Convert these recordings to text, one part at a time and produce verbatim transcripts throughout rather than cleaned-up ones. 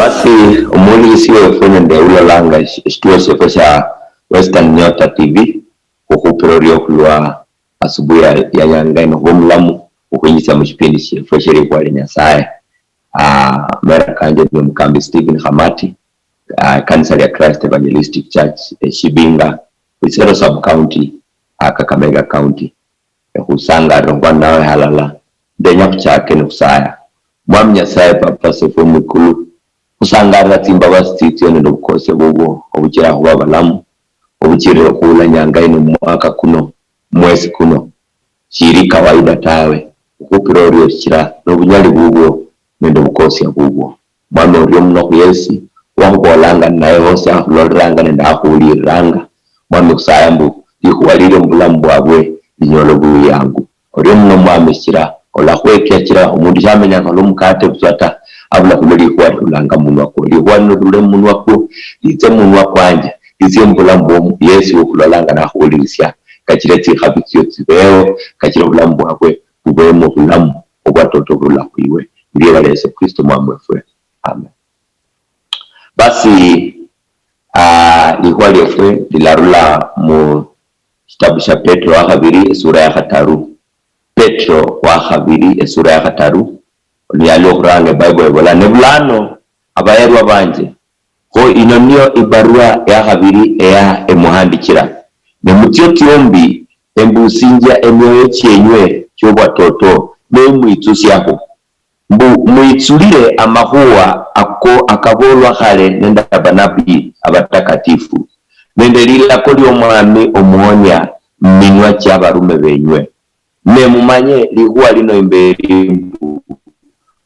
Basi, omuwulirisi wefwe nende ulolanga esh- eshituo shefwe sha Western Nyota T V, khukhupira orio khulwa asubuhi ya, ya nyanga ino khuba omulamu, khukhwinjisia mushipindi shefwe shelikhwa lia Nyasaye. Ah, mera kanje ni omukambi Stephen Khamati, ah, kanisa lia Christ Evangelistic Church, Eshibinga, Isero Sub County, ah, Kakamega County. Ekhusangalira okhuba ninawe halala. Ndenya khuchake nikhusaya. Mwami Nyasaye, Papa sefwe mwikulu, khusangalira tsimbabasi tsitsio nende obukosia bubwo obuchira khuba balamu, obuchirire okhuula nyanga ino mumwaka kuno, mumwesi kuno. Shiri kawaida tawe, okhupira orio shichira nobunyali bubwo nende obukosia bubwo. Mwami, orio muno khuyesi, wakhubolanga ninaye hosi, akhulolelanga nende akhuwulililanga. Mwami, khusaya mbu likhuwa lilio mubulamu bwabwe linyole obuyangu. Orio muno Mwami, shichira olakhwekia, shichira omundu shamenyanga khulwa omukate butswa ta, abula khulwa likhuwa lirulanga mumunwa kwo. Likhuwa lino lirule mumunwa kwo, litse mumunwa kwanje, litsie mubulamu bwo Yesu wokhulolanga nakhuwulirisia, kachire tsikhabi tsio tsibeho, kachire obulamu bwabwe bubemo obulamu obwatoto oburula khwiwe. Mulieba lia Yesu Kristo Mwami wefwe. Amen. Basi, ah, likhuwa liefwe lilarula mu shitabu shia Petro wa khabiri, esura ya khataru. Petro wa khabiri, esura ya khataru. Olunyali lwokhuranga, eBible ebola, "Ne bulano, abaherwa banje, kho ino niyo ibarua ya khabiri eya emuhandichira. Ne mutsio tsiombi, embusinjia emioyo chienywe chiobwatoto, ne mwitsusiakho." Mbu mwitsulire amakhuwa ako akaboolwa khale nende abanabii abatakatifu, nende lilako liomwami omuhonia muminwa chiabarume benywe. Ne mumanye likhuwa lino imberi mbu,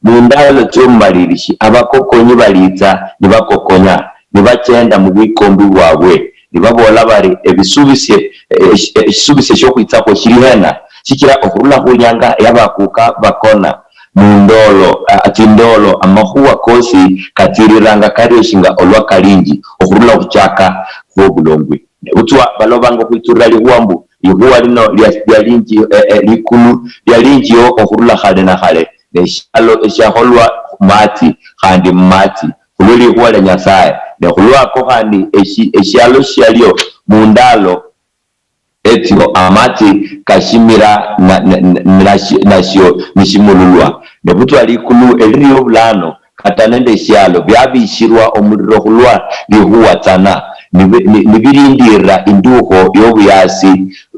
mundalo tsiomumalilishi abakokonyi balitsa nibakokonya, nibachenda mubwikombi bwabwe, nibaboola bari, ebisubisie, esh- eshisubisio shiokhwitsakhwo shili hena? Shichira okhurula khunyanga yabakuka bakona, Mundolo, ah, tsindoolo, amakhuwa kosi katsiriranga kario shinga olwa kalinji okhurula okhuchaka khwobulongwi. Nebutswa balobanga okhwitsulira likhuwa mbu, likhuwa lino lia- lialinji, eh, eh, likulu lialinjio okhurula khale na khale, neshialo eshiakholwa khumatsi khandi mumatsi, khulwe likhuwa lia Nyasaye. Ne khulwako khandi eshi- eshialo shialio mundalo etsio amatsi kashimira na- na- na- nashi- nashio nishimululwa. Nebutswa likulu elirio bulano kata nende eshialo biabishirwa omuliro khulwa likhuwa tsana, nibi- ni- nibilindirira indukho yobuyasi,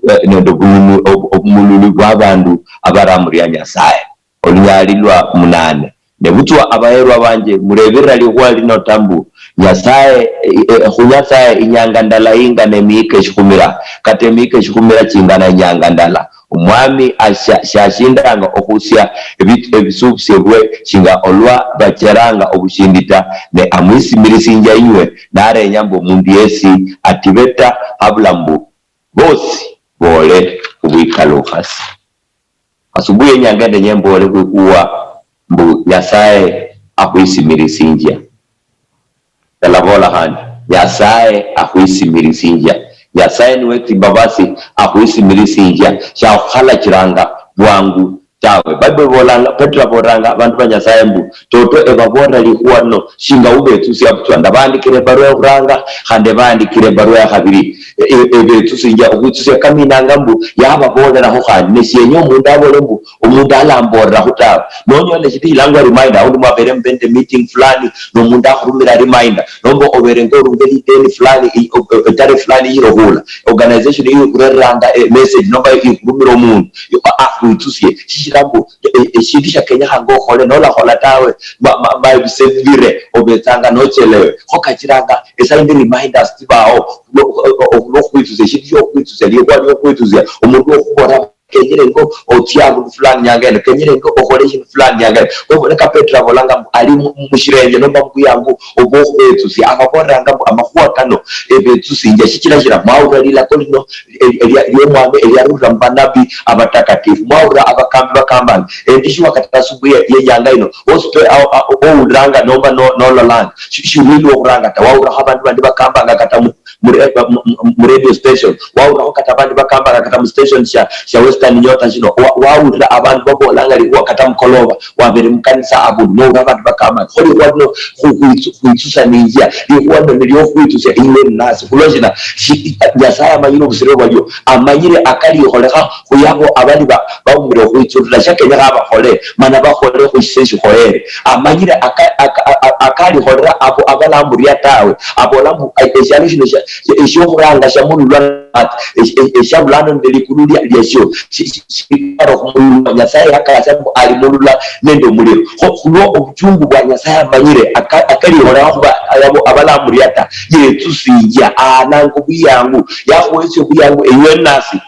eh, nende obununu- ob- obumululu bwabandu abaramuria Nyasaye. Olunyali lwa munane. Nebutswa abaherwa banje, murebirira likhuwa lino ta mbu, Nyasaye, eh, eh, khu Nyasaye inyanga ndala ingana emiyika eshikhumira, kata emiyika eshikhumira chingana inyanga ndala. Omwami asha- shashindanga okhusia ebi- ebisubusiebwe shinga olwa bacheranga obushindi ta, ne amwisimirisinjia inywe, narenya mbu omundu yesi atibe ta, habula mbu bosi boole khubwikalukhasi. Asubuhi yenyanga ndenya embole khwikhuwa mbu Nyasaye akhwisimirisinjia. Ndalabola khandi, Nyasaye akhwisimirisinjia. Nyasaye niwe tsimbabasi, akhwisimirisinjia. Shakhukhalachiranga bwangu tawe. Bible ibolanga, Petro abolanga abandu ba Nyasaye mbu, toto ebabolera likhuwa lino shinga ubetsusia butswa. Ndabandikira ebarua yokhuranga, khandi ebandikira ebarua ya khabiri. E- e- ebetsusinjia okhwitsusia kaminanga mbu yababolerakho khandi. Ne shienya omundu abole mbu omundu alambolerakho tawe. Nonyola eshindu ilangwa reminder, aundi mwabere mubende meeting fulani, nomundu akhurumira reminder, nomba obere ngorunge lideni fulani, i- o- o- etare fulani irokhula, organization iyo ikhureranga, eh, message, nomba ikhurumira omundu, yo- a- a- witsusie. Shichira mbu, e- e- eshindu shiakenyekhanga okhole, nolakhola tawe, ma- ma- ma- ebise bire, obetsanga nochelewe. Kho kachiranga, esaindi reminders tsibawo, okhwitsusia, eshindu shiokhwitsusia, likhuwa liokhwitsusia, omundu okhubora, kenyere ngo otsia abundu fulani nyanga eno, kenyere ngo okhole eshindu fulani nyanga eno. Kwa hivyo, leka Petro abolanga mbu ali mu- mushirenje nomba mubuyangu obwokhubetsusia, ababolanga mbu amakhuwa kano ebetsusinjia, shichira shira mwawulira lilako lino, e- elia- liomwami eliarulira mubanabi abatakatifu, mwawulira abakambi bakambanga, endi shiwa kata asubuhi ye- yenyanga ino, osi pe- a- a- owuliranga nomba no- nololanga, shi- shiwili okhuranga ta, wawulirakho abandu bandi bakambanga kata mu- mu re-, mu, mu, mu radio station, wawuliraho kata abandu bakambanga kata mu station sha, sha Western Nyota shino, wa-, wawulira abandu babolanga likhuwa kata mukoloba, wabere mukanisa abundu, nowulira abandu bakamba, kho likhuwa lino khu-, khwitsu-, khwitsusaninjia, likhuwa lino niliokhwitsusia iwe nasi. Khulwa shina? Shi-, Nyasaye amanyire obusiro bwalio, amanyire akalikholekha khuyabo abali ba-, baumire okhwitsulira, shakenyekha abakhole, mana bakhole khusise shikhoyere. Amanyire aka-, aka-, aka-, akalikholera abo abalamuria tawe. Abola mbu, "E-, eshialo shino shia-, shia-, eshiokhuranga shia mululwa, esh-, esh-, eshiabulano nende likulu lia-, liashio, shi-, shi-, shibara khumululwa." Nyasaye yakasia mbu ali mululwa nende omuliro. Kho khulwo obuchungu bwa Nyasaye amanyire aka-, akalikholera khuba abo abalamuria ta, yetsusinjia, aananga obuyangu, yakhuhesia obuyangu ewe nasi.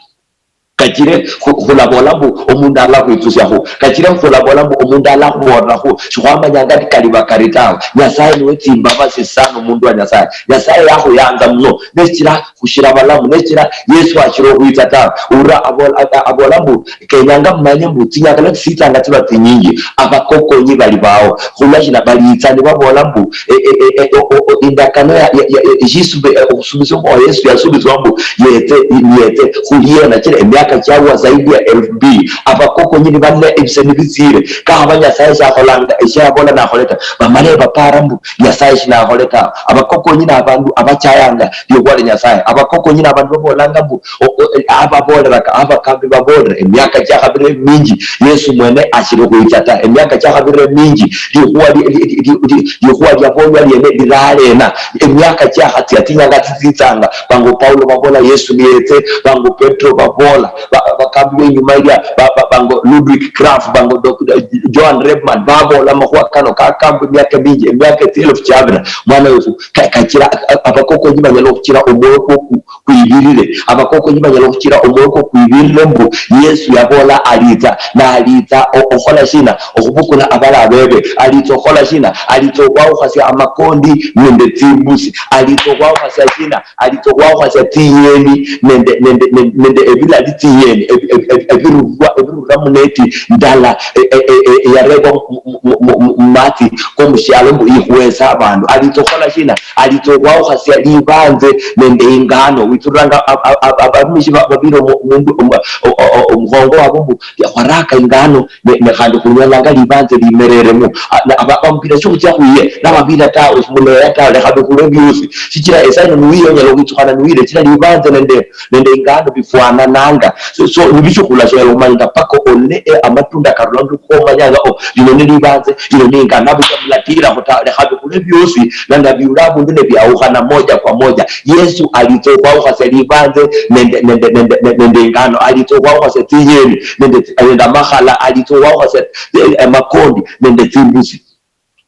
Kachire khu-, khulabola mbu omundu alakhwitsusiakhu, kachire khulabola mbu omundu alakhuboolrakhu, shikhwamanyanga ndi kali bakari tawe. Nyasaye niwe tsimbabasi sana, omundu wa Nyasaye. Nyasaye yakhuyanza muno, nesichira khushira balamu, nesichira Yesu ashira okhwitsa tawe. Ura abola, a-, a-, abola mbu, "Kenyanga mumanye mbu tsinyanga netsitsitsanga tsiba tsinyinji, abakokonyi bali bawo." Khulwa shina? Balitsa nibabola mbu, e, e, e, e, o, o, o, indakano ya, ya, ya, ya, Yesu be, e, okhusubiswa kwa Yesu yasubiswa mbu yetse, yetse, khuliena chile emiaka chiawa zaidi ya elfu mbili. Abakokonyi nibalila ebise nibitsire. Kakhaba Nyasaye shakholanga, eshiabola nakhole ta, bamale bapara mbu Nyasaye shinakhole ta. Abakokonyi nabandu abachayanga likhuwa lia Nyasaye. Abakokonyi nabandu babolanga mbu, o-, o-, ababoleraka, abakambi babolere, emiaka chiakhabira eminji, Yesu mwene ashiri khwicha ta. Emiaka chiakhabira eminji, likhuwa li-, li-, li-, li-, li-, likhuwa liabolwa liene liralena. Emiaka chiakhatsia, tsinyanga tsitsitsanga, bango Paulo babola Yesu niyetse, bango Petro babola, ba-, bakambi benyuma ilia, ba-, ba-, bango Ludwig Krapf, bango Doctor Johann Rebmann, babola amakhuwa kano kakambwa emiaka minji, emiaka tsielefu chiabira. Mwana wefu, ka-, kachira, a-, a-, abakokonyi banyala okhuchira omwoyo kwoku-, kwibirire. Abakokonyi banyala okhuchira omwoyo kwokwibirire mbu Yesu yabola alitsa, nalitsa o-, okhola shina? Okhubukula abali abebe. Alitsa okhola shina? Alitsa okhwawukhasia amakondi nende tsimbusi. Alitsa okhwawukhasia shina? Alitsa okhwawukhasia tsiyeni nende, nende, nende, nende ebilali tsiyeni, ebi-, ebi-, ebi-, ebirurwa, ebirura muneti ndala, e-, e-, e-, e-, eyarebwa mu, mu, mu, mu, mu, mu matsi komushialo mbu ikhwesa abandu. Alitsa okhola shina? Alitsa okhwawukhasia libanze nende ingano. Witsuliranga ab-, ab-, ab-, abarumishi ba-, babira omu-, omundu, omu-, o-, o-, o-, omukhongo wabo mbu, "Khwaraka ingano, ne, ne khandi khunyolanga libanze limereremo." A, na, aba-, bamubira shikhutsia khwiye, nababira tawe, shimuleya tawe, lekha bikhule biosi. Shichira esaa yino niwiye onyala okhwitsukhana niwire, shichira libanze nende, nende ingano bifwanananga. So, so, nibifikhula, shonyala khumanyinga paka olole, eh, amatunda karula ndu khomanyanga, oh, lino ni libanze, lino ni ingano, nabutswa mulatirakho tawe, lekha bikhule biosi, nanabiula abundu nebiawukhana moja kwa moja. Yesu alitsa okhwawukhasia libanze nende, nende, nende, nende, nende ingano, alitsa okhwawukhasia tsiyeni nende tsi-, nende amakhala, alitsa okhwawukhasia, eh, amakondi nende tsimbusi.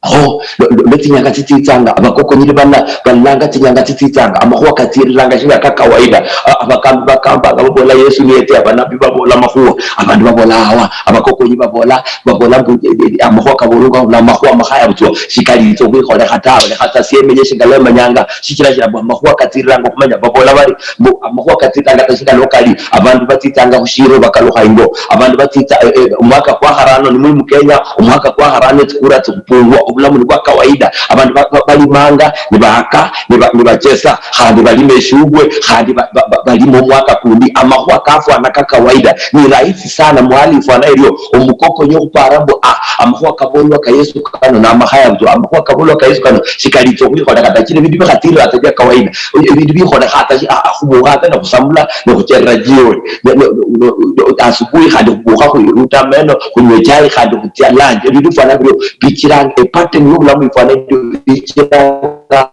Kho, lo-, lo-, lwe tsinyanga tsitsitsanga, abakokonyi bala-, balanga tsinyanga tsitsitsanga, amakhuwa katsiriranga shinga ka kawaida. A-, abakambi bakambanga babola Yesu niyetse, abanabi babola amakhuwa, abandu babola awa, abakokonyi babola, babola mbu, eh, eh, amakhuwa kabolwa na amakhuwa makhaya butswa, shikalitsa okhwikholekha tawe, lekha sa siemenye shinga lemanyanga, shichira shia mbu amakhuwa katsiriranga okhumanya, babola bari, mbu amakhuwa katsitsanga ta shinga lokali, abandu batsitsanga khushiro bakalukha ingo, abandu batsitsa, eh, eh, omwaka kwa kharano, nimuli mu Kenya, omwaka kwa kharano etsikura tsikhupungwa, obulamu ni bwa kawaida, abandu ba-, ba-, balimanga, nibahaka, niba-, nibachesa, khandi balima eshubwe, khandi ba-, ba-, ba-, balima omwaka kundi, amakhuwa kafwana ka kawaida. Ni rahisi sana muhali ifwana erio, omukokonyi okhupara mbu, ah, amakhuwa kabolwa ka Yesu kano namakhaya butswa, amakhuwa kabolwa ka Yesu kano shikalitsa okhwikhola kata chila ebindu bikhatsirira tsa bia kawaida. Ebindu bikholekha tsa shi-, ah, ah, khubukha tsa nekhusamula nekhucherera jioni. Ne, ne, ne, ne, asubuhi khandi khubukha khwiruta ameno, khunywa echai khandi khutsia lunch. Ebindu fwana birio bichiranga, epattern yobulamu ifwana birio bichiranga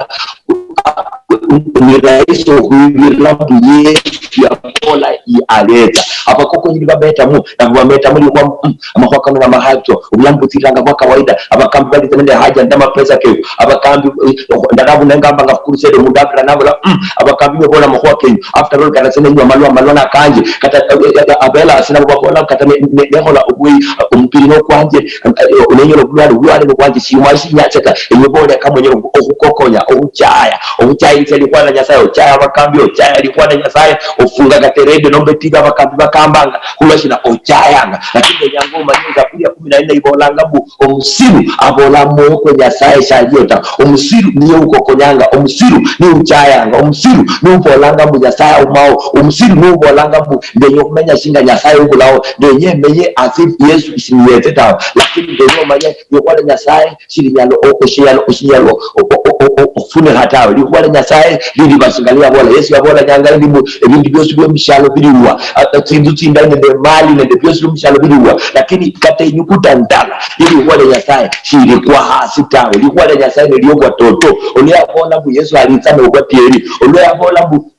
ni rahisi okhwibirira mbu Yesu yabola yi aletsa. Abakokonyi nibametamu, nabo bametamu likhuwa, mm, amakhuwa kano namahatso, obulamu butsiranga bwa kawaida, abakambi balitsa nende haja nende amapesa kefu, abakambi, eh, ndalabu nengambanga khukurusede omundu abira nabola, mm, abakambi nebola amakhuwa kenyu, after all, kata sene nywa malwa, malwa nakanje, kata, eh, eh, eh, abela asi nabo babola, kata ne-, ne-, nekhola obwi-, omubiri nokwanje, eh, eh, nenyola obulwale, obulwale nokwanje, shiuma shinyatse ta, enywe bola kamwenyere okhukokonya, okhuchaya, okhuchayirisia likhuwa lia Nyasaye, ochaya abakambi, ochaya likhuwa lia Nyasaye, ofunga kata eredio nomba etivi abakambi bakambanga, khulwa shina? Ochayanga. Lakini ndenyanga omanye Zaburi ya kumi na nne ibolanga mbu omusiru abola mwoyo kwa Nyasaye shaliyo ta. Omusiru niye ukokonyanga, omusiru niye uchayanga, omusiru niye ubolanga mbu Nyasaye aumao, omusiru niye ubolanga mbu ndenya okhumenya shinga Nyasaye ubulao, ndenya emenye as if Yesu shiniyetse tawe. Lakini ndenya omanye likhuwa lia Nyasaye shilinyala o-, oshinyala, oshinyala o-, o-, o-, o-, o-, okhufunikha tawe. Likhuwa lia Nyasaye lili basinga liyabola. Yesu yabola nyanga indi mbu ebindu biosi biomushalo biliwa, a-, a-, tsinzu tsindai nende emali nende biosi biomushalo biliwa, lakini kata inyukuta ndala ilikhuwa lia Nyasaye shilikwa hasi tawe. Likhuwa lia Nyasaye neliobwa toto. Olwa yabola mbu Yesu alitsa nobwatieri, olwa yabola mbu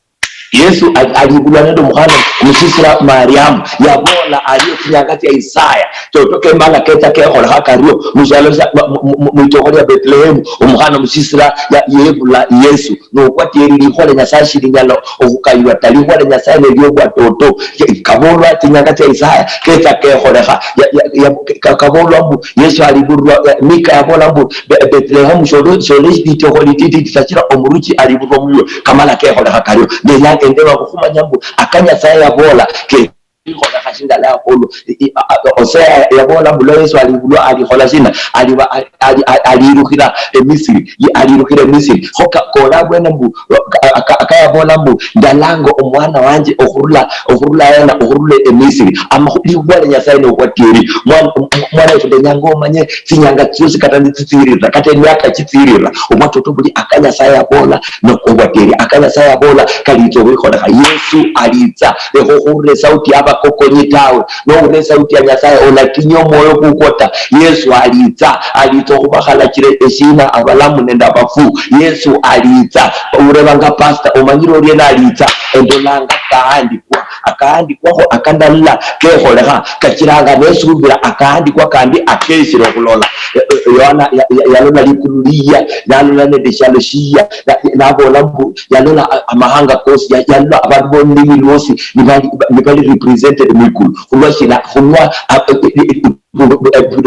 Yesu ali-, alibulwa nende omukhana omusisira Mariamu, yabola ario tsinyanga tsia Isaya, toto kemala ketsa kekholekha kario mushialo shia-, mu-, mu-, mu-, mwitokho lia Bethlehemu, omukhana omusisira ya-, yebula Yesu. Nokwatieri likhuwa lia Nyasaye shilinyala okhukaywa ta. Likhuwa lia Nyasaye neliobwa toto. Ke-, kabolwa tsinyanga tsia Isaya ketsa kekholekha. Ya-, ya-, ya-, ka-, kabolwa mbu Yesu alibulwa, ya-, Mika yabola mbu Be-, Bethlehemu, shole-, shole litokho litititi, sachira omuruchi alibulwa muliwe. Kamala kekholekha kario. Ndenyanga endeba khukhumanya mbu aka Nyasaye yabola ke- ikholekha shingala akhulu. I-, i-, a-, a-, Hosea yabola mbu lwa Yesu alibulwa alikhola shina? Aliba-, ali-, ali-, ali-, alirukhira eMisiri. Ye-, alirukhira eMisiri. Kho ka-, kola abwene mbu, ka-, ka-, ka-, kayabola mbu, "Ndalanga omwana wanje okhurula, okhurula ena, okhurula eMisiri." Amakhu-, likhuwa lia Nyasaye nokwatieri. Mwana, mwana wefu, ndenyanga omanye tsinyanga tsiosi kata nitsitsirira, kata emiaka chitsirira, obwatoto buli aka Nyasaye yabola, nokwo obwatieri. Aka Nyasaye yabola kalitsa okhwikholekha. Yesu alitsa. Lekha okhurira esauti yabakokonyi tawe. Nourira esauti ya Nyasaye, olatinya omwoyo kukwo ta. Yesu alitsa. Alitsa okhubakhalachira eshina abalamu nende abafu. Yesu alitsa. Urebanga, "Pastor, omanyire oriena alitsa?" Endolanga kaandikwa. Akaandikwakho akandalola kekholekha, kachiranga nesubira akaandikwa kandi akeshire okhulola. E-, e-, Yohana ya-, ya-, yalola likulu liya, nalola nende eshialo shiya, na-, nabola mbu yalola a-, amahanga kosi, ya-, yalola abandu bolulimi lwosi nibali, nibali represented mwikulu. Khulwa shina? Khulwa, a-, e-, e-, e-, e-,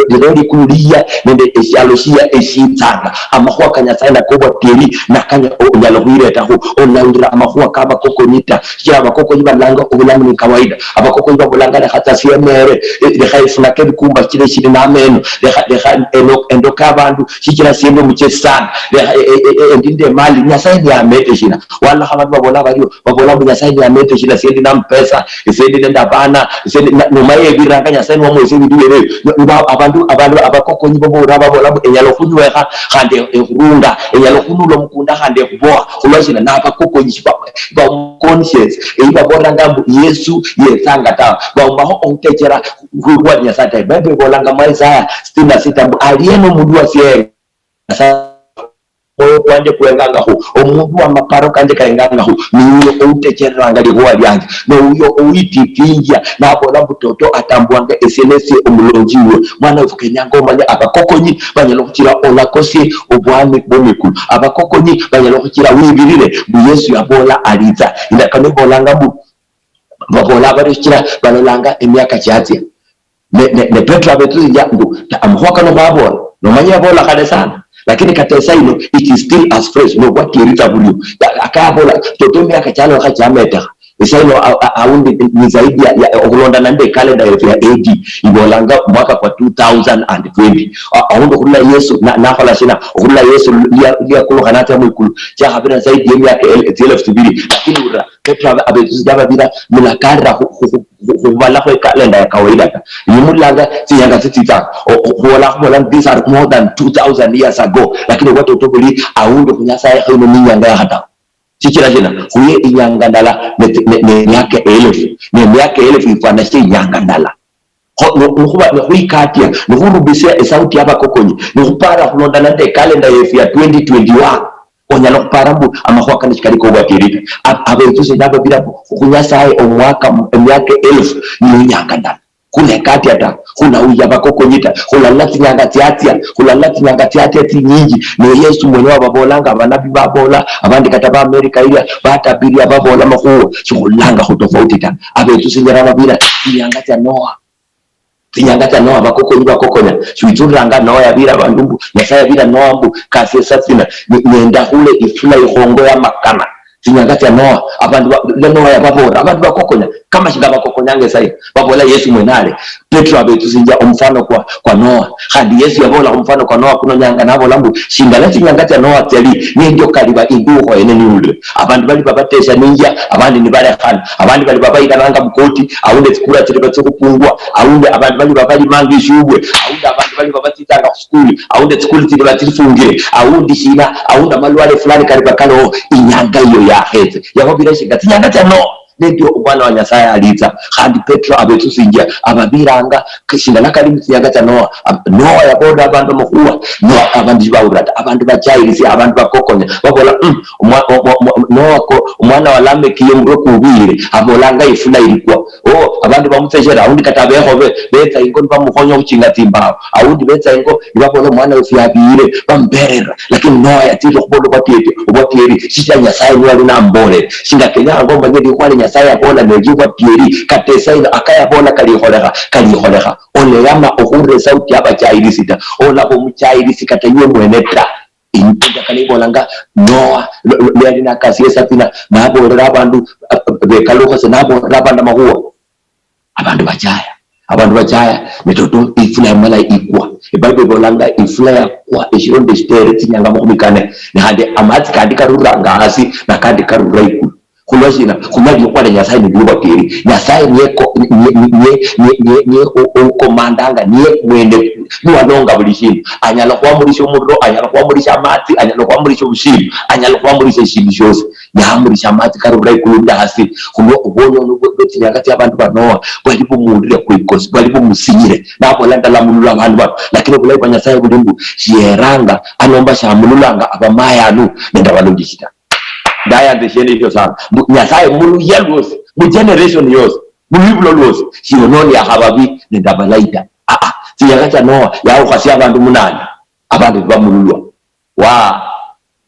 lino likulu liya nende eshialo shiya eshitsanga. Amakhuwa ka Nyasaye nakobwatieri, nakanya onyala khwiretakhu, onaulira amakhuwa kabakokonyi ta. Shichira abakokonyi balanga obulamu ni kawaida. Abakokonyi babolanga, "Lekha tsa siemere, eh, lekha efunake ebikumba shichira eshiri nameno, lekha, lekha eno-, endoke abandu shichira siende omuchesi sana, lekha, eh, eh, eh, eh, endi nende emali." Nyasaye niyamete shina? Walakha abandu babola bario, babola mbu Nyasaye niyamete shina? Siendi namapesa, siendi nende abana, siendi na-, nomanye ebiranga Nyasaye niwamwesa ebindu biene ebio. No-, niba-, abandu, abandu abakokonyi babola, babola mbu enyala okhunywekha khandi ekhurunga, enyala okhunula omukunda khandi ekhuboha. Khulwa shina? Nabakokonyi shiba-, ba conscience, eyi babolanga mbu Yesu yetsanga tawe. Baumakho okhutechera khwikhuwa lia Nyasaye tawe. Bible ibolanga mu Isaiah sitini na sita mbu, "Aliena omundu wasienga Nyasaye, omwoyo kwanje kwengangakhu, omundu wa maparo kanje kengangakhu, niuyo outechereranga likhuwa lianje, nouyo ouititinjia, nabola mbu toto atambuanga esie nesie omulonji wiwe." Mwana wefu, kenyanga omanye abakokonyi banyala okhuchira olakosie obwami bwomwikulu. Abakokonyi banyala okhuchira wibirire mbu Yesu yabola alitsa. Indakano ibolanga mbu babola bario shichira balolanga emiaka chiatsia. Ne, ne, ne Petro abetsusinjia mbu, "Ta, amakhuwa kano khwabola, nomanya yabola khale sana, lakini kata esaa ino, it is still as fresh, nobwatieri tsa burio." Ya-, akayabola, toto emiaka chialokha chiametekha. Esaa ino, a-, a-, aundi ni zaidi ya, ya, okhulondana nende calendar yefu ya A D, ibolanga mwaka kwa two thousand and twenty. A-, aundi okhurula Yesu, na-, nakhola shina? Okhurula Yesu lia-, liakulukha natsia mwikulu, chiakhabira zaidi ya emiaka el-, tsielefu tsibili. Lakini ura, Petro abe-, abetsusi ababira mulakarira khu-, khu-, khu-, khu-, khubala khwe calendar ya kawaida ta. Nimulanga tsinyanga tsitsitsanga. O-, o-, khubola, khubola, "These are more than two thousand years ago." Lakini obwatoto buli aundi khu Nyasaye khino ni inyanga ya khataru. Shichira shina? Khuye inyanga ndala ne, ne, ne miaka elefu. Ne miaka elefu ifwana shia inyanga ndala. Kho, no, nikhuba, nikhwikatia, nikhurubisia esauti ya bakokonyi, nikhupara khulondana nende ekalenda yefu ya twenty twenty-one, onyala khupara mbu amakhuwa kano shikali kobwatieri ta. Ab-, abetsusi nababira mbu khu Nyasaye omwaka mu-, emiaka elfu niyo inyanga ndala. Khulekatia ta, khulauya bakokonyi ta, khulalola tsinyanga tsiatsia, khulalola tsinyanga tsiatsia tsinyinji, ne Yesu mwene wababolanga, abanabi babola, abandi kata ba America ilia batabiria babola makhuwa, shikhulolanga khu tofauti ta. Abetsusi nyala babira tsinyanga tsia Noah. Tsinyanga tsia Noa, bakokonyi bakokonya. Shiwitsulilanga Noa yabira abandu mbu, Nyasaye yabira Noa mbu, "Kasia esafina, ne-, nenda khule ifula ikhongo ya makana." Tsinyanga tsia Noa, abandu ba, lwa Noa yababoolera, abandu bakokonya, kama shinga bakokonyanga esaino, baboola Yesu mwene ale. Petro abetsusinjia omufano kwa, kwa Noa. Khandi Yesu yaboola khumufano kwa Noa kuno nyanga, naboola mbu, shingala tsinyanga tsia Noa tsiali, nendio kaliba indu ukhoyene niulire. Abandu bali babateshaninjia, abandi nibalekhana, abandi bali babayikananga mukoti, aundi etsikura tsili batsia khupungwa, aundi abandu bali babalimanga eshubwe, aundi abandu bali babatsitsanga khusikuli, aundi etsikuli tsili batsilifungire, aundi shina, aundi amalwale fulani kali bakalaho, inyanga iyo yakhetse. Yakhobire shinga tsinyanga tsia Noa, nendio omwana wa Nyasaye alitsa. Khandi Petro abetsusinjia, ababiranga, shingala kali mutsinyanga tsia Noa. Ab-, Noa yaboolera abandu amakhuwa, Noa, abandu shibawulira ta, abandu bachayirisia, abandu bakokonya, babola, "Mm, omwa-, omwa-, omwa-, Noa ko, omwana wa Lameki ye murwe kubwire, abolanga ifula ilikwa." Oh, abandu bamutseshera, aundi kata abekhobe betsa ingo nibamukhonya okhuchinga tsimbawo, aundi betsa ingo nibabola, "Omwana wefu yabiyire," bamuberera. Lakini Noa yatsirira okhubola obwatieri, obwatieri, shichira Nyasaye niye wali nambolere. Shinga kenyanga omanye likhuwa lia Nyasaye yabola nelio obwatieri, kata esaino akayabola kalikholekha, kalikholekha. Oleyama okhurira esauti yabachayirisi ta, olaba omuchayirisi kata iwe mwene ta. Indakano ibolanga Noa, lo-, lo-, lwali nakasia esafina, nabolera abandu, a-, a-, bekalukha se, nabolera abandu amakhuwa. Abandu bachaya, abandu bachaya, ne toto ifula yamala ikwa. Ebible ibolanga ifula yakwa, eshilondo eshitere tsinyanga makhumi kane, ne khandi amatsi kandi karuranga hasi, na kandi karura ikulu. Khulwa shina? Khulwa likhuwa lia Nyasaye nilio obwatieri. Nyasaye niye ko-, niye, niye, niye, niye, niye o-, okomandanga, niye mwene niwalonga buli shindu. Anyala khwamurisha omuriro, anyala khwamurisha amatsi, anyala khwamurisha obushiru, anyala khwamurisha eshindu shiosi. Yamurisha amatsi karura ikulu nende hasi. Khulwa obwonono bwe, bwe tsinyanga tsia abandu ba Noa bwali bumuulire kwikosi, bwali bumusinyire. Nabola ndalamulula abandu bano. Lakini obulayi bwa Nyasaye buli mbu, shiyeranga, anomba shamululanga abamayanu nende abalunjishi ta. Ndayanza eshiene esho sana. Mbu Nyasaye muluya lwosi, mu generation yosi, mu lwibulo lwosi, shiyononiakho ababi nende abalayi ta. Ah, ah. Tsinyanga tsia Noa, yaukhasia abandu munane, abandu bamululwa. Wa.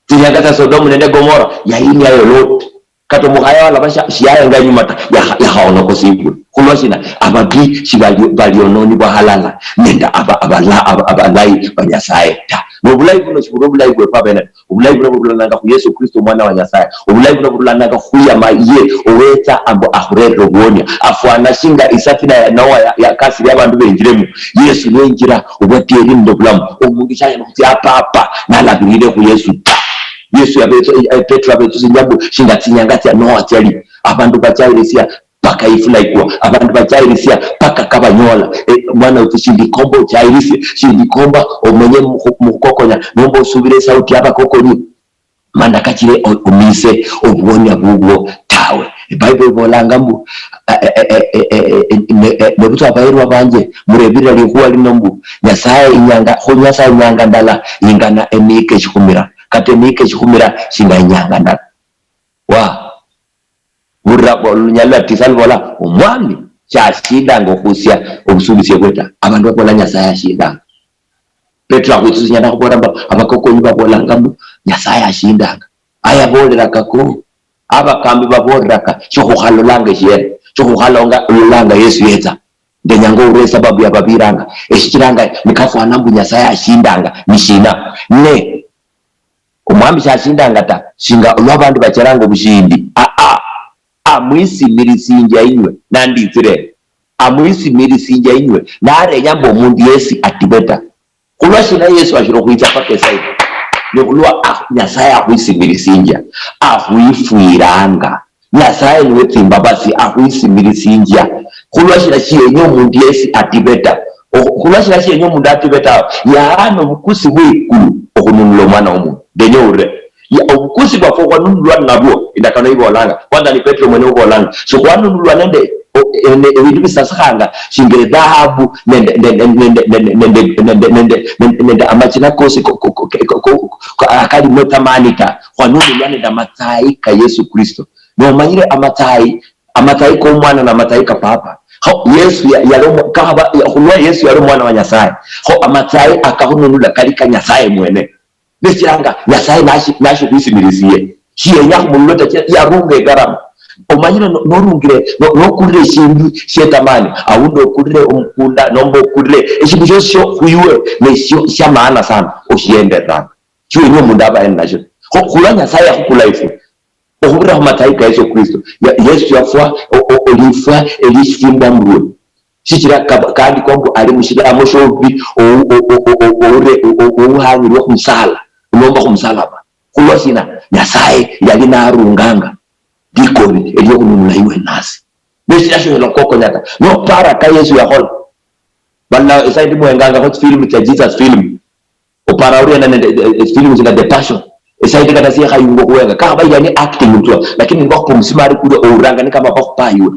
Tsinyanga tsia Sodomu nende Gomora, yayiniayo Lot. Kata omukhaya walaba sha-, shiyayenga inyuma ta, yakha-, yakhaonokosibwe. Khulwa shina? Ababi shibali-, baliononibwa halala nende aba-, abala-, aba-, abalayi ba Nyasaye ta. Nobulayi buno shibuli obulayi bwefu abene ta. Obulayi buno burulananga khu Yesu Kristo, omwana wa Nyasaye. Obulayi buno burulananga khuyama ye owetsa ambu akhurerere obuonia. Afwana shinga isafina ya Noa ya-, yakasire abandu benjiremo. Yesu yenjira obwatieri nende obulamu. Omundu shanyala khutsia apapa nalabirire khu Yesu ta. Yesu yabetsa, eh, Petro abetsusinya mbu shinga tsinyanga tsia Noa tsiali. Abandu bachairisia paka ifula ikwa. Abandu bachairisia paka kabanyola. Eh, mwana wetu, shindikomba ochairisie, shindikomba omenye mukhu-, mukhukokonya, nomba osubire esauti yabakokonyi. Mana kachire o-, omise obuonia bubwo tawe. Ebible ibolanga mbu, eh, eh, eh, eh, eh, eh, ne-, eh, nebutswa abaherwa banje, murebirira likhuwa lino mbu, Nyasaye inyanga, khu Nyasaye inyanga ndala ingana emiika eshikhumira, kata emiika eshikhumira shinga inyanga ndala. Wa. Burira olunyali lwa tisa lubola, "Omwami shashindanga okhusia obusuubisi bwe ta." Abandu babola, "Nyasaye ashindanga." Petro akhwitsusinya nakhubola mbu, abakokonyi babolanga mbu, "Nyasaye ashindanga." Ayabolera kako, abakambi babolera ka, shikhukhalolanga eshiene, shikhukhalonga, lolanga Yesu yetsa. Ndenyanga ohure esababu yababiranga, eshichiranga nikafwana mbu Nyasaye ashindanga, nishina? Ne, Omwami shashindanga ta, shinga olwa abandu bacheranga obushindi. Aa, amwisimirisinjia inywe, nanditsire. Amwisimirisinjia inywe, narenya mbu omundu yesi atibe ta. Khulwa shina Yesu ashiri okhwitsa paka esaino? Ni khulwa ah, Nyasaye akhwisimirisinjia, akhwifwiranga. Nyasaye niwe tsimbabasi, akhwisimirisinjia. Khulwa shina shiyenya omundu yesi atibe ta? Okhu-, khulwa shina shiyenya omundu atibe tawe? Yaana obukusi bwe ikulu okhununula omwana womundu. Ndenya ohure. Ya, obukusi bwafwe khwanunulwa nabwo, indakano ibolanga. Kwanza ni Petro mwene ubolanga. Sikhwanunulwa nende, o-, ene-, ebindu bisasikhanga, shinga edhahabu nende, nende, nende amachina kosi ko-, ko-, ko-, ko-, ko-, ko-, akalimo ethamani ta. Khwanunulwa nende amatsayi ka Yesu Kristo. Nomanyire amatsayi, amatsayi komwana na amatsayi ka papa. Kho Yesu ya-, yali omwa-, kakhaba, ya-, khulwa Yesu yali omwana wa Nyasaye. Kho amatsayi akakhununula kali ka Nyasaye mwene. Nesichiranga Nyasaye nashi-, nashikhwisimirisie. Shiyenya khumulula ta, chira yarunga egarama. Omanyire no-, norungire, no-, nokulire eshindu shietamani, aundi okulire omukunda, nomba okulire eshindu shiosi shio khwiwe, neshio shia maana sana, oshiendereranga. Shiwenya omundu abaye ninashio. Kho khulwa Nyasaye yakhukula ifwe. Okhubirira khumatsayi ka Yesu Kristo, ya- Yesu yafwa o- o- olifwa elisimbwa murwe. Shichira ka- kaandikwa mbu ali mushilamo shobubi, ou- o- o- o- o- oure- o- o- ouhang'irwe khumusala, nomba khumusalaba. Khulwa shina? Nyasaye yali narunganga likobi eliokhununula iwe nasi. Neshira shonyala khukokonya ta. Nopara ka Yesu yakhola. Bala esaidi muhengangakho tsifilimu tsia Jesus film. Opara oriena nende eh, eh, film singa The Passion. Esaidi kata siekhayunga okhuhenga. Kakhaba yani acting mutwa. Lakini ngokhupa omusimari kulia ouranga ni kama bakhupa iwe.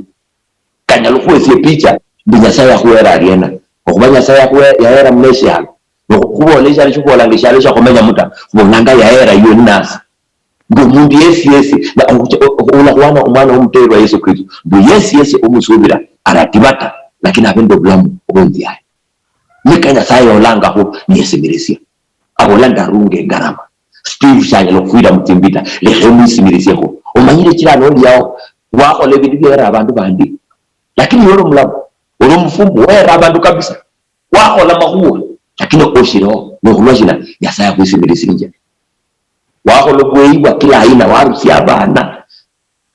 Kanyala okhuhesia epicha mbu Nyasaye yakhuhera ariena. Okhuba Nyasaye yakhuhe- yahera mune eshialo. Nokhubola eshialo shikhubolanga eshialo shiakhumenyamu ta. Khubolanga yahera iwe ninasi. Mbu omundu yesi yesi, na- okhucha- o- o- olakhwana omwana womuterwa Yesu Kristo, mbu yesi yesi omusubira aratiba ta, lakini abe nende obulamu obwenziyaya. Nika Nyasaye yolangakho niyesimirisie. Abola ndarunga engarama. Steve shanyala okhufwira mutsimbi ta, lekha emwisimirisiekho. Omanyire chira noli yao, wakhola ebindu biohera abandu bandi. Lakini yoli omulamu, oli omufumbo, wehera abandu kabisa. Wakhola makhuwa, lakini oshiriho, nokhulwa shina? Nyasaye akhwisimirisinjia. Wakhola obweyi bwa kila aina, warusia abana,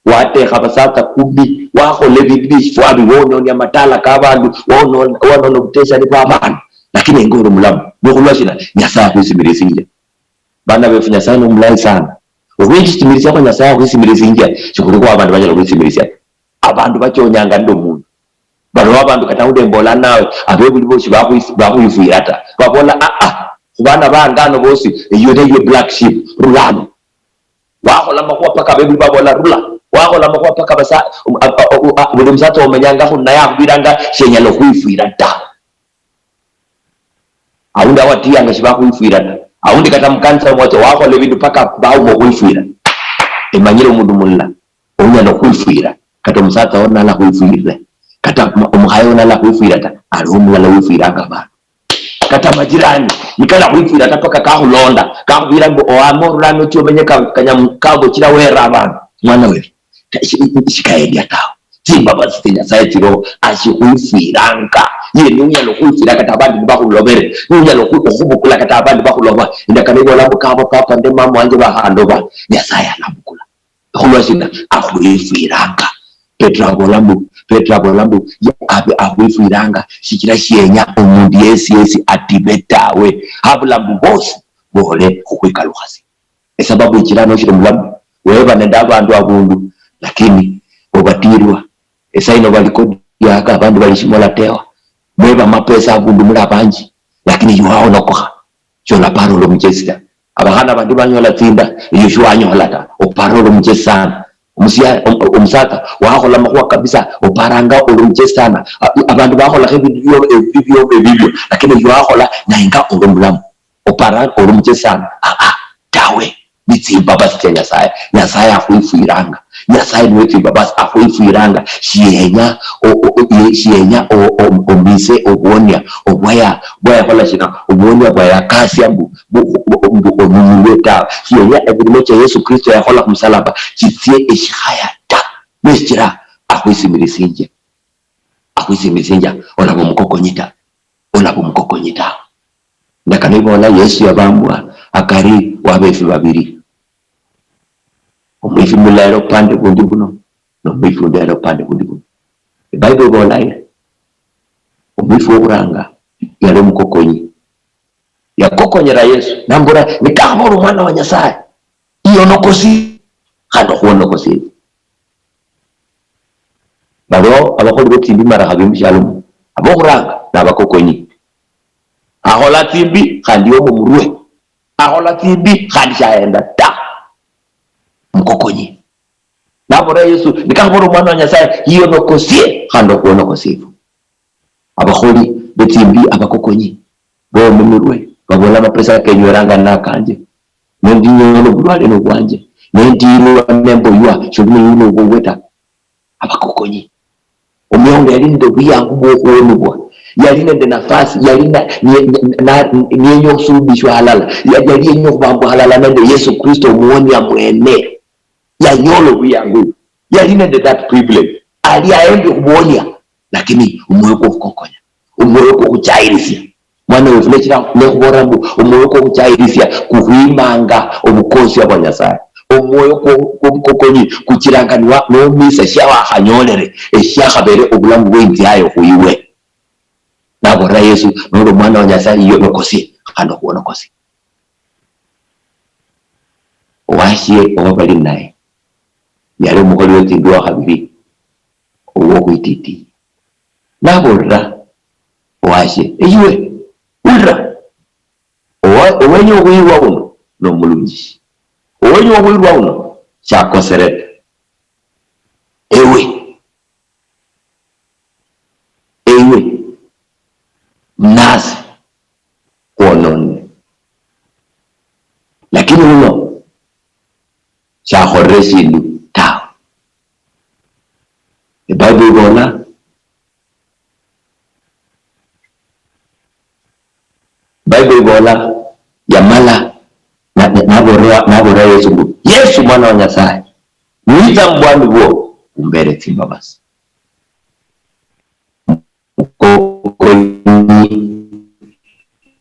watekha abasatsa kumi, wakhola ebindu bieshifwabi, wonyonia amatala kabandu, wonona wonona obuteshani bwabandu, lakini enga oli mulamu, nokhulwa shina? Nyasaye akhwisimirisinjia. Bana befu, Nyasaye nomulayi sana. Okhwishitimirishiakho Nyasaye akhwisimirisinjia, shikhulikho abandu banyala okhwisimirisia ta. Abandu bachonyanga nende omundu. Baliwo abandu kata aundi embola nawe, abebuli bosi bakhwi- bakhwifwira ta. Babola, "Ah, ah, khubana bangano bosi, eyo neyo black sheep, rulano." Wakhola makhuwa paka abebuli babola, "Rula." Wakhola makhuwa paka basa- um, a- a- a- a- buli musatsa omenyangakho naye akhubiranga, "Shenyala okhwifwira ta." Aundi awatiyanga shibakhwifwira ta. Aundi kata mukanisa mwatsa wakhola ebindu paka bauma okhwifwira. Emanyire omundu mulala onyala okhwifwira, kata omusatsa wo nalakhwifwirire, kata omu- omukhaya wo nalakhwifwira ta, aliho omulala wifwiranga abandu. Kata amajirani nikalakhwifwira ta paka kakhulonda, kakhubira mbu owame orulano ochi omenye ka- kanyamu- kambo chira wera abandu. Mwana wefu, ta- shi- shikaendia tawe. Tsimbabazi tsia Nyasaye tsiliho, ashikhwifwiranga. Ye niunyala okhwifwira kata abandi nibakhulobere, niunyala okhu- okhubukula kata abandi bakhuloba. Indakano ibola mbu kaba papa nde mama wanje bakhandoba, Nyasaye alabukula. Khulwa shina? Akhwifwiranga. Petro abola mbu, Petro abola mbu, ye abe akhwifwiranga, shichira shienya omundu yesi yesi atibe tawe. Habula mbu bosi bole khukhwikalukhasi. Esababu ichira noshiri mulamu, weba nende abandu abundu, lakini obatirwa. Esaino bali Kodiaka, abandi bali Shimolatewa. Mweba amapesa abundu muli abanji, lakini iwe wahonokokha. Sholapara oli omuchesi ta. Abakhana bandi banyola tsinda, iwe shiwanyola ta. Opara oli omuchesi sana. Omusia- om- omusatsa wakhola makhuwa kabisa, oparanga oli omuchesi sana. A- abandu bakholakho ebindu bio- ebibi bio ebibio, lakini iwe wakhola naye nga oli omulamu. Opara oli omuchesi sana? Aa, tawe. Ni tsimbabasi tsia Nyasaye. Nyasaye akhwifwiranga. Nyasaye niwe tsimbabasi, akhwifwiranga. Shiyenya o- o- o- ye- shiyenya o- o- omise obwonia obwaya- bwayakhola shina? Obwonia bwayakasia mbu bu- bu- mbu onunulwe tawe. Shiyenya ebirimo chia Yesu Kristo yakhola khumusalaba chitsie eshikhaya ta. Neshichira akhwisimirisinjia, akhwisimirisinjia, olaba omukokonyi ta, olaba omukokonyi ta. Ndakano ibola Yesu yabambwa akari wabefi babiri, omwifi mulala upande kundi kuno, nomwifi undi ali upande kundi kuno. Ebible ibola iri, omwifi wokhuranga yali omukokonyi, yakokonyera Yesu, nambura, "Nikakhaba ori omwana wa Nyasaye, iyonokosie, khandi okhuonokosie." Baliho abakholi betsimbi mara khabi mushialo muno. Abokhuranga nabakokonyi. Akhola tsimbi khandi yomo murwe. Akhola tsimbi khandi shayenda ta. Mukokonyi. Nabora Yesu, "Nikakhaba ori omwana wa Nyasaye, iyonokosie, khandi okhuonokosie ifwe." Abakholi betsimbi abakokonyi bomimirwe, babola, "Amapesa kenyweranga nakanje, nendinyola obulwale nobwanje, nendirwa nemboywa, shobuli nobwo obwe ta." Abakokonyi. Omuyahudi yali nende obuyangu bwokhuonibwa, yali nende nafasi, yali na- ni- na- na- niyenya okhusubishwa halala, ya- yali yenya okhubambwa halala nende Yesu Kristo omuonia mwene. Yanyola obuyangu, yali nende that privilege, ali aembi khubonia, lakini omwoyo kwokhukokonya, omwoyo kwokhuchayirisia. Mwana wefu, nechira nekhubolera mbu omwoyo kwokhuchayirisia kukhwimanga obukosia bwa Nyasaye. Omwoyo kwo-, kwomukokonyi kuchiranga niwa-, nomisa shiawakhanyolere eshiakhabere obulamu bweinziayo khwiwe. Nabolera Yesu, noli omwana wa Nyasaye, iyo nokosie, khandi okhuonokosie. Owashie oba bali naye yali omukholi wetsimbi wakhabili owokhwititi. Nabolera owashie, eyiwe, ulira, owa-, owenya okhwirwa uno nomulunjishi, owenya okhwirwa uno shakosere ta. Ewe, ewe, nasi khwononire, lakini uno shakholere eshindu tawe. Ebible ibola, Bible ibola, yamala na-, na-, nabolera, nabolera Yesu mbu, "Yesu, mwana wa Nyasaye, niwitsa mubwami bwo, umbere tsimbabasi." Mukokonyi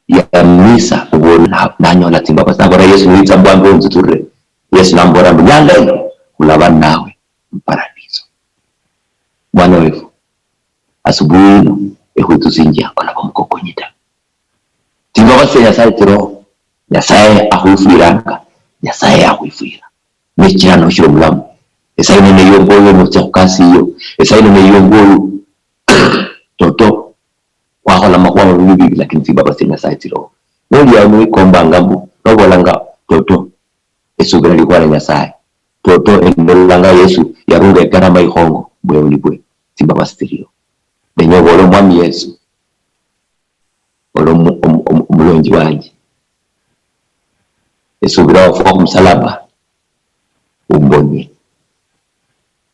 yamisa obwo na-, nanyola tsimbabasi. Nabolera Yesu, "Niwitsa mubwami bwo, unzitsulire." Yesu namubolera mbu, "Nyanga ino khulaba nawe muparadiso." Mwana wefu, asubuhi ino ekhwitsusinjia olaba omukokonyi ta. Tsimbabasi tsia Nyasaye tsiroho. Nyasaye akhwifwiranga, Nyasaye akhwifwira. Nechira noshira omulamu. Esaino neyongoyo notsia khukasi iyo. Esaino neyongoyo. Toto, wakhola makhuwa mabi bibi, lakini tsimbabasi tsia Nyasaye tsiroho. Noli awo niwikombanga mbu, nobolanga, toto, esubira likhuwa lia Nyasaye. Toto, endolanga Yesu yarunga ekarama ikhongo, bweuli bwe, tsimbabasi tsiliyo. Nenya obole Omwami Yesu, oli omu-, omu-, omu-, omulonji wanje. Esubira wafwa khumusalaba, umbonye.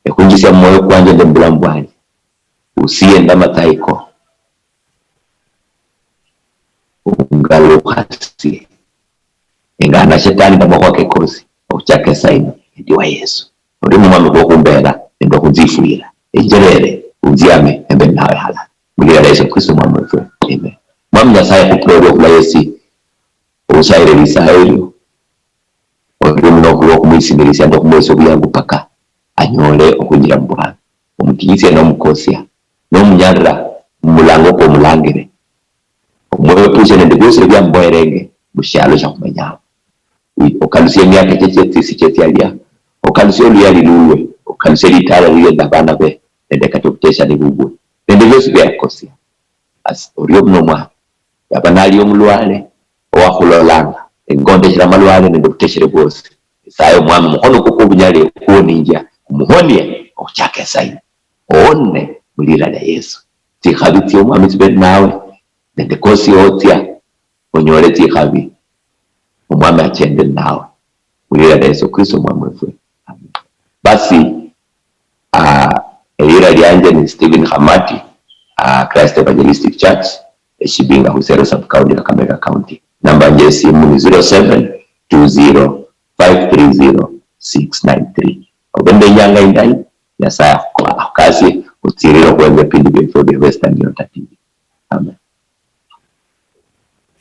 Ekhwinjisia mumwoyo kwanje nende mubulamu bwanje. Usie nende amatsayi ko. Ungalukhasie. Engana shetani nende amakhuwa ke kosi, okhuchaka esaa ino, endi wa Yesu. Oli mumwami khwo khumbera nende okhunzifwira. Enjerere, unziame, embe ninawe halala. Mulira lia Yesu Kristo Mwami wefu. Amen. Mwami Nyasaye, khupira olwokhula yesi, ohusaire lisaha elio, orio muno khulwo khumwisimilisia nende okhumwesia obuyangu paka anyole okhwinjira mubwami. Omutinyisia nomukosia, nomunyalira mumulango kwo omulangire. Omwepushe nende biosi biamuboherenge mushialo shiakhumenyamo. Okalusie emiaka chiechie tsisiche tsialia, okalusie oluyali lulwe, okalusie litala lilio nende abana be, nende kata obuteshani bubwe, nende biosi biayakosia. Asi, orio muno Omwami, yaba nali omulwale, owakhulolanga, engondeshera amalwale nende obuteshere bwosi. Esaye Omwami, omukhono kwo kwobunyali kwoninjia, kumuhonie okhuchaka esaa ino. Owone mulira lia Yesu. Tsikhabi tsio Omwami tsibe ninawe, nende kosi otsia, onyole tsikhabi. Omwami achende ninawe. Mulira lia Yesu Kristo Omwami wefu. Amen. Basi, ah, elira lianje ni Stephen Khamati, ah, Christ Evangelistic Church, Eshibinga, Husero Sub County, Kakamega County. Namba yanje yesimu ni zero seven two zero five three zero six nine three. Obe nende inyanga indayi, Nyasaye akhukasie, otsirire okhwemba ebipindi biefwe bia Western Nyota T V. Amen.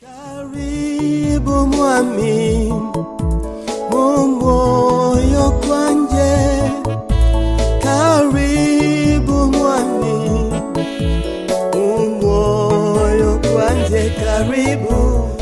Karibu mwami, mu mwoyo kwanje.